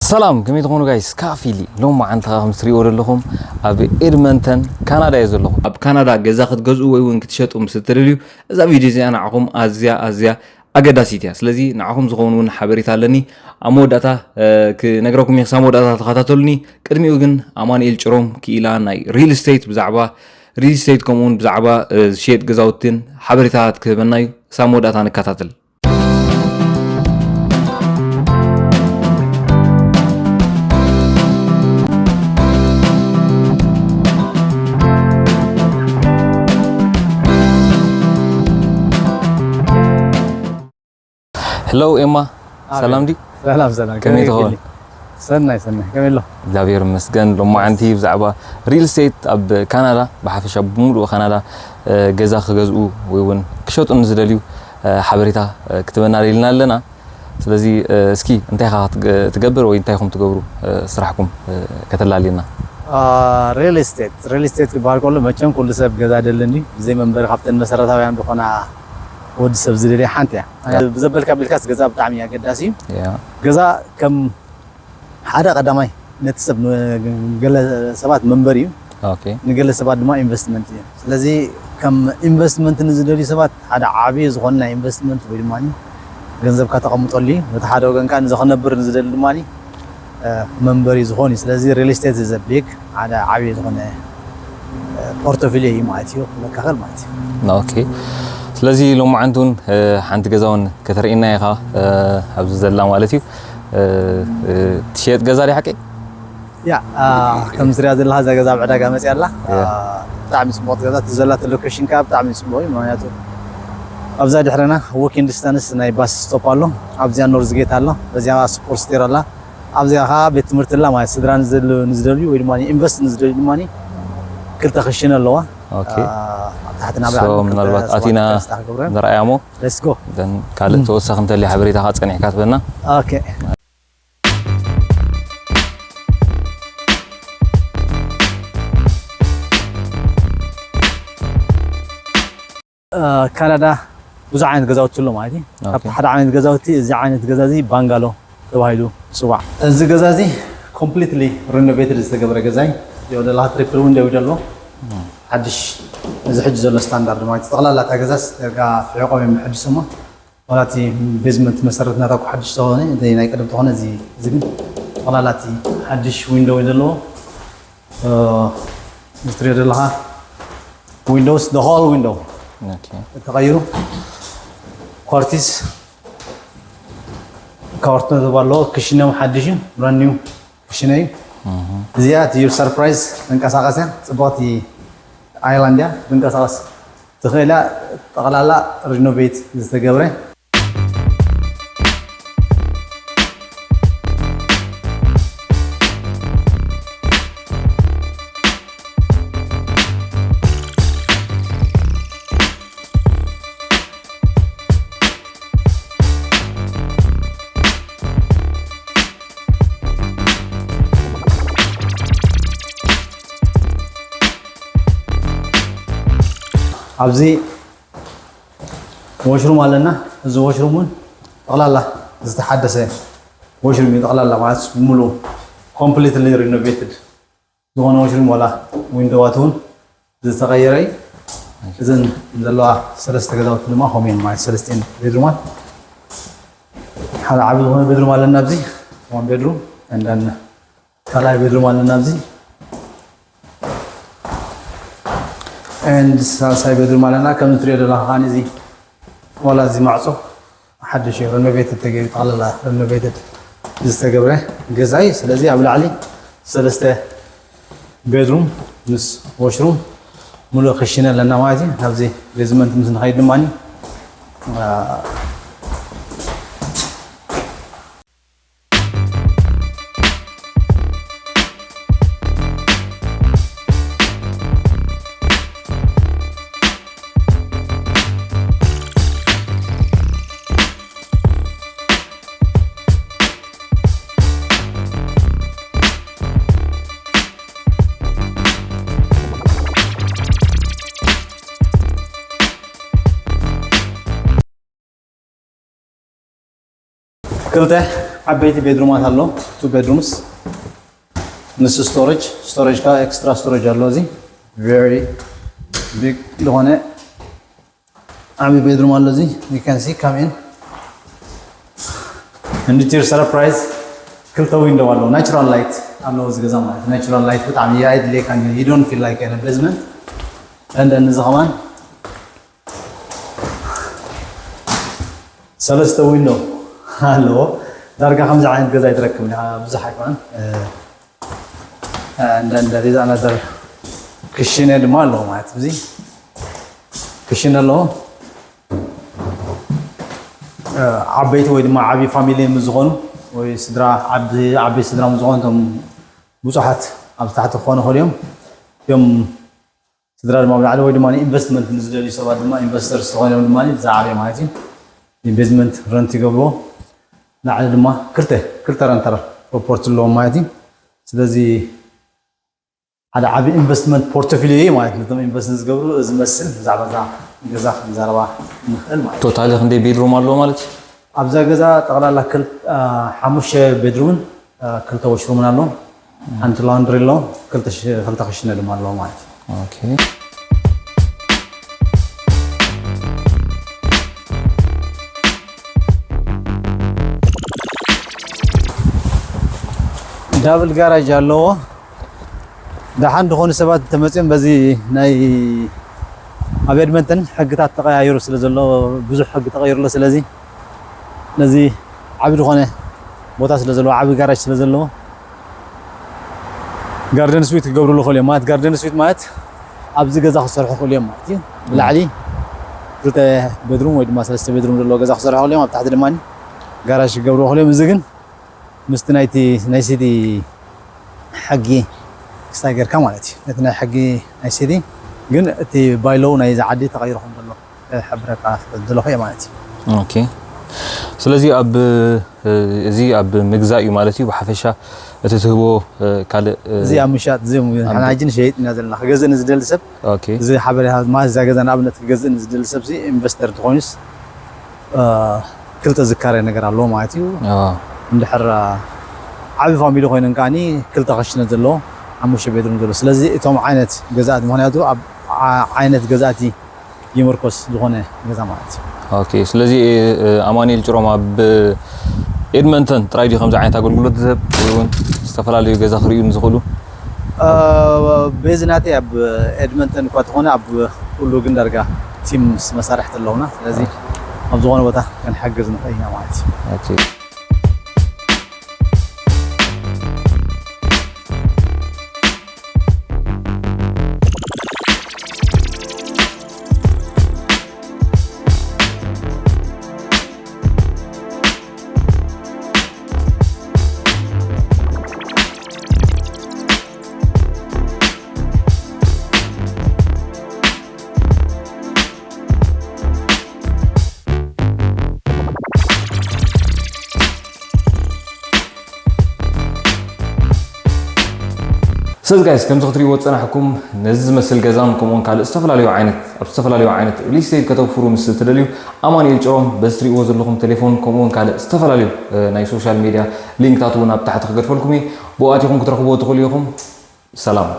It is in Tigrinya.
ሰላም፣ ከመይ ትኾኑ ጋይስ? ካፊሊ ሎማዓንቲ ኸዓ ከም ትሪእዎ ዘለኹም ኣብ ኤድመንተን ካናዳ እየ ዘለኹ። ኣብ ካናዳ ገዛ ክትገዝኡ ወይ እውን ክትሸጡ ምስ እትደልዩ፣ እዛ ቪድዮ እዚኣ ንዓኹም ኣዝያ ኣዝያ ኣገዳሲት እያ። ስለዚ ንዓኹም ዝኸውን እውን ሓበሬታ ኣለኒ። ኣብ መወዳእታ ክነግረኩም እየ። ክሳብ መወዳእታ ተኸታተሉኒ። ቅድሚኡ ግን ኣማኑኤል ጭሮም ክኢላ ናይ ሪል ስቴት፣ ብዛዕባ ሪል ስቴት ከምኡ እውን ብዛዕባ ዝሸየጥ ገዛውትን ሓበሬታታት ክህበና እዩ። ክሳብ መወዳእታ ንከታተል። ሄሎ ኤማ፣ ሰላም ድዩ? ሰላም ሰላም፣ ከመይ ከመይ ትኸውን? ይኸይድ? ሰናይ ሰናይ፣ ከመይ ኣሎ? እግዚኣብሔር ይመስገን። ሎማዓንቲ ብዛዕባ ሪል ስቴት ኣብ ካናዳ፣ ብሓፈሻ ብምሉእ ካናዳ ገዛ ክገዝኡ ወይ እውን ክሸጡ ንዝደልዩ ሓበሬታ ክትበና ደሊና ኣለና። ስለዚ እስኪ እንታይ ኢኻ ትገብር ወይ እንታይ ኢኹም ትገብሩ፣ ስራሕኩም ከተላልየና? ሪል ስቴት፣ ሪል ስቴት ክበሃል ከሎ መቸም ኩሉ ሰብ ገዛ ደለኒ፣ ብዘይ መንበሪ ካብተን መሰረታውያን ዝኾና ወዲ ሰብ ዝደልያ ሓንቲ እያ። ብዘበልካ ቢልካስ ገዛ ብጣዕሚ ኣገዳሲ እዩ። ገዛ ከም ሓደ ቀዳማይ ነቲ ሰብ፣ ገለ ሰባት መንበሪ እዩ፣ ንገለ ሰባት ድማ ኢንቨስትመንት እዩ። ስለዚ ከም ኢንቨስትመንት ንዝደልዩ ሰባት ሓደ ዓብዪ ዝኾነ ናይ ኢንቨስትመንት ወይ ድማ ገንዘብካ ተቐምጠሉ እዩ። በቲ ሓደ ወገን ከዓ ንዚ ክነብር ንዝደሊ ድማ መንበሪ ዝኾን እዩ። ስለዚ ሪል ስቴት ዘ ቢግ ሓደ ዓብዪ ዝኾነ ፖርቶፊሊዮ እዩ ማለት እዩ፣ መካኸል ማለት እዩ። ኦኬ። ስለዚ ሎማዓንቲ እውን ሓንቲ ገዛ እውን ከተርእየና ኢኻ ኣብዚ ዘላ ማለት እዩ። ትሸየጥ ገዛ ድያ ሓቀይ? ያ፣ ከም ትሪኣ ዘለኻ እዛ ገዛ ኣብ ዕዳጋ መፅያ ኣላ። ብጣዕሚ ፅቡቕቲ ገዛ፣ እቲ ዘላቶ ሎኬሽን ከዓ ብጣዕሚ ፅቡቕ እዩ። ምክንያቱ ኣብዛ ድሕረና ዎኪንግ ዲስታንስ ናይ ባስ ስቶፕ ኣሎ፣ ኣብዚኣ ኖርዝ ጌት ኣሎ፣ በዚኣ ሱፐር ስቴር ኣላ። ኣብዚኣ ከዓ ቤት ትምህርቲ ኣላ ማለት ስድራ ንዝደልዩ ወይ ድማ ኢንቨስት ንዝደልዩ ድማ ክልተ ክሽነ ኣለዋ። ኦኬ። ኣብ ታሕቲ ናብ ላዕሊ ምናልባት ኣቲና ንርኣያ እሞ። ሌትስ ጎ። ካልእ ተወሳኺ እንተልዩ ሓበሬታ ከዓ ፀኒሕካ ትበና። ኦኬ። ካናዳ ብዙሕ ዓይነት ገዛውቲ ኣሎ ማለት እዩ። ካብቲ ሓደ ዓይነት ገዛውቲ እዚ ዓይነት ገዛ እዚ ባንጋሎ ተባሂሉ ይፅዋዕ። እዚ ገዛ እዚ ኮምፕሊትሊ ሪኖቬትድ ዝተገብረ ገዛ እዩ። እዚኦ ዘለኻ ትሪፕል ዊንዶው እዩ ዘሎ። ሓድሽ፣ እዚ ሕጂ ዘሎ ስታንዳርድ ማለት እዩ። ጠቕላላ እታ ገዛስ ዳርጋ ፍሒቖም እዮም መሐዲሶማ። ዋላ እቲ ቤዝመንት መሰረት ናታ እኮ ሓድሽ ተኾነ፣ እቲ ናይ ቀደም ተኾነ፣ እዚ፣ እዚ ግን ጠቕላላ እቲ ሓድሽ ዊንዶው እዩ ዘለዎ። እዚ ትሪኦ ዘለኻ ዊንዶውስ፣ the whole window ተቐይሩ። ኳርቲዝ ካርቶን ዘለዎ ክሽነ ሓድሽ እዩ፣ ብራንድ ኒው ክሽነ እዩ። እዚኣ እቲ ዩር ሰርፕራይዝ መንቀሳቐስያ፣ ጽብቕቲ ኣይላንድ እያ፣ መንቀሳቐስ ትኽእል እያ። ጠቕላላ ሪኖቬት ዝተገብረ። ኣብዚ ወሽሩም ኣለና። እዚ ወሽሩም እውን ጠቕላላ ዝተሓደሰ ወሽሩም እዩ። ጠቕላላ ማለት ሙሉ ኮምፕሊትሊ ሪኖቬትድ ዝኾነ ወሽሩም፣ ዋላ ዊንዶዋት እውን ዝተቐየረ እዩ። እዘን ዘለዋ ሰለስተ ገዛውቲ ድማ ከምኡ እየን ማለት ሰለስቲኤን ቤድሩማት። ሓደ ዓቢ ዝኾነ ቤድሩም ኣለና ኣብዚ፣ ዋን ቤድሩም፣ and then ካልኣይ ቤድሩም ኣለና ኣብዚ። And ሳልሳይ ቤድሩም ኣለና። ከምዚ ትሪኦ ዘለኻ ከኣ እዚ፣ ዋላ እዚ ማዕጾ ሓድሽ እዩ፣ ሪኖቬትድ ተገይሩ፣ ጠቕላላ ሪኖቬትድ ዝተገብረ ገዛ እዩ። ስለዚ ኣብ ላዕሊ ሰለስተ ቤድሩም ምስ ወሽሩም፣ ሙሉእ ክሽነ ኣለና ማለት እዩ። ናብዚ ቤዝመንት ምስ ንኸይድ ድማ፣ አ፣ ክልተ ዓበይቲ ቤድሩማት ኣሎ። Two bedrooms ምስ storage storage ካ extra storage ኣሎ። እዚ very big ዝኾነ ዓቢ ቤድሩም ኣሎ። እዚ you can see come in and to your surprise ክልተ ዊንዶ ኣሎ። ናቹራል ላይት ኣለዎ እዚ ገዛ ማለት ናቹራል ላይት ብጣዕሚ የድልየካ። You don't feel like in a basement። And then እዚ ከማን ሰለስተ ዊንዶ ኣለዎ። ዳርጋ ከምዚ ዓይነት ገዛ ይትረክብ ብዙሕ ኣይኮነን። And then there is another ክሽነ ድማ ኣለዎ ማለት እዚ ክሽነ ኣለዎ። ዓበይቲ ወይ ድማ ዓብዪ ፋሚሊ ምስ ዝኾኑ ወይ ስድራ ዓቢ ዓቢ ስድራ ምስ ዝኾኑ እቶም ብዙሓት ኣብ ታሕቲ ክኾኑ ይኽእሉ እዮም። እቶም ስድራ ድማ ኣብ ላዕሊ ወይ ድማ ኢንቨስትመንት ንዝደልዩ ሰባት ድማ ኢንቨስተር ዝኾኖም ድማ ዝዓበየ ማለት እዩ። ኢንቨስትመንት ረንት ይገብርዎ። ላዕሊ ድማ ክልተ ክልተ ረንተር ፕሮፖርቲ ኣለዎም ማለት እዩ። ስለዚ ሓደ ዓቢ ኢንቨስትመንት ፖርትፎሊዮ እዩ ማለት ነቶም ኢንቨስት ዝገብሩ ዝመስል ብዛዕባ እዛ ገዛ ክንዛረባ ንኽእል ማለት እዩ። ቶታሊ ክንደይ ቤድሩም ኣለዎ ማለት እዩ? ኣብዛ ገዛ ጠቕላላ ክል- አ፣ ሓሙሽተ ቤድሩምን አ፣ ክልተ ወሽሩምን ኣሎ። ሓንቲ ላውንድሪ ኣሎ። ክልተ ሽ- ክልተ ክሽነ ድማ ኣለዎ ማለት እዩ። ኦኬ። ዳብል ጋራጅ ኣለዎ። ደሓን ዝኾኑ ሰባት እንተመፅኦም በዚ ናይ ኣብ ኤድመንተን ሕግታት ተቐያይሩ ስለ ዘሎ ብዙሕ ሕጊ ተቐይሩ ኣሎ። ስለዚ ነዚ ዓቢ ዝኾነ ቦታ ስለ ዘለዎ ዓቢ ጋራጅ ስለ ዘለዎ ጋርደን ስዊት ክገብርሉ ይኽእሉ እዮም። ማለት ጋርደን ስዊት ማለት ኣብዚ ገዛ ክሰርሑ ይኽእሉ እዮም ማለት እዩ። ብላዕሊ ክልተ ቤድሩም ወይ ድማ ሰለስተ ቤድሩም ዘለዎ ገዛ ክሰርሑ ይኽእሉ እዮም። ኣብ ታሕቲ ድማ ጋራጅ ክገብሩ ይኽእሉ እዮም። እዚ ግን ምስቲ ናይቲ ናይ ሲቲ ሕጊ ክስታይ ጌርካ ማለት እዩ። ነቲ ናይ ሕጊ ናይ ሲቲ ግን እቲ ባይሎው ናይዚ ዓዲ ተቐይሩ ከም ዘሎ ክሕብረካ ዝደለኹ እየ ማለት እዩ። ኦኬ። ስለዚ ኣብ እዚ ኣብ ምግዛእ እዩ ማለት እዩ። ብሓፈሻ እቲ ትህቦ ካልእ እዚ ኣብ ምሻጥ እዚ ሓናጅን ሸይጥ ኢና ዘለና ክገዝእ ንዝደሊ ሰብ ኦኬ። እዚ ሓበሬታ ማለት እዛ ገዛ ንኣብነት ክገዝእ ንዝደሊ ሰብ ኢንቨስተር እንተኾይኑስ ክልተ ዝካረ ነገር ኣለዎ ማለት እዩ። እንድሕር ዓቢ ፋሚሊ ኮይነን ከዓኒ ክልተ ክሽነ ዘለዎ ሓሙሽተ ቤድሩም ዘለዎ ስለዚ እቶም ዓይነት ገዛእቲ ምክንያቱ ኣብ ዓይነት ገዛእቲ ይምርኮስ ዝኾነ ገዛ ማለት እዩ። ኦኬ ስለዚ ኣማኒኤል ጭሮም ኣብ ኤድመንተን ጥራይ ድዩ ከምዚ ዓይነት ኣገልግሎት ዝህብ ወይ እውን ዝተፈላለዩ ገዛ ክርእዩ ንዝኽእሉ? በዚ ናተይ ኣብ ኤድመንተን እኳ ተኾነ ኣብ ኩሉ ግን ዳርጋ ቲም ምስ መሳርሕቲ ኣለውና ስለዚ ኣብ ዝኾነ ቦታ ክንሕግዝ ንኽእል ኢና ማለት እዩ። ስለዚ ጋይስ ከምዚ ክትሪእዎ ዝፀናሕኩም ነዚ ዝመስል ገዛን ከምኡውን ካልእ ዝተፈላለዩ ዓይነት ኣብ ዝተፈላለዩ ዓይነት ሪል ስቴት ከተውፍሩ ምስ እትደልዩ ኣማኑኤል ጭሮም በዚ ትሪእዎ ዘለኹም ቴሌፎን ከምኡውን ካልእ ዝተፈላለዩ ናይ ሶሻል ሜድያ ሊንክታት እውን ኣብ ታሕቲ ክገድፈልኩም እየ ብኡ ኣቲኹም ክትረኽብዎ ትኽእሉ ኢኹም ሰላም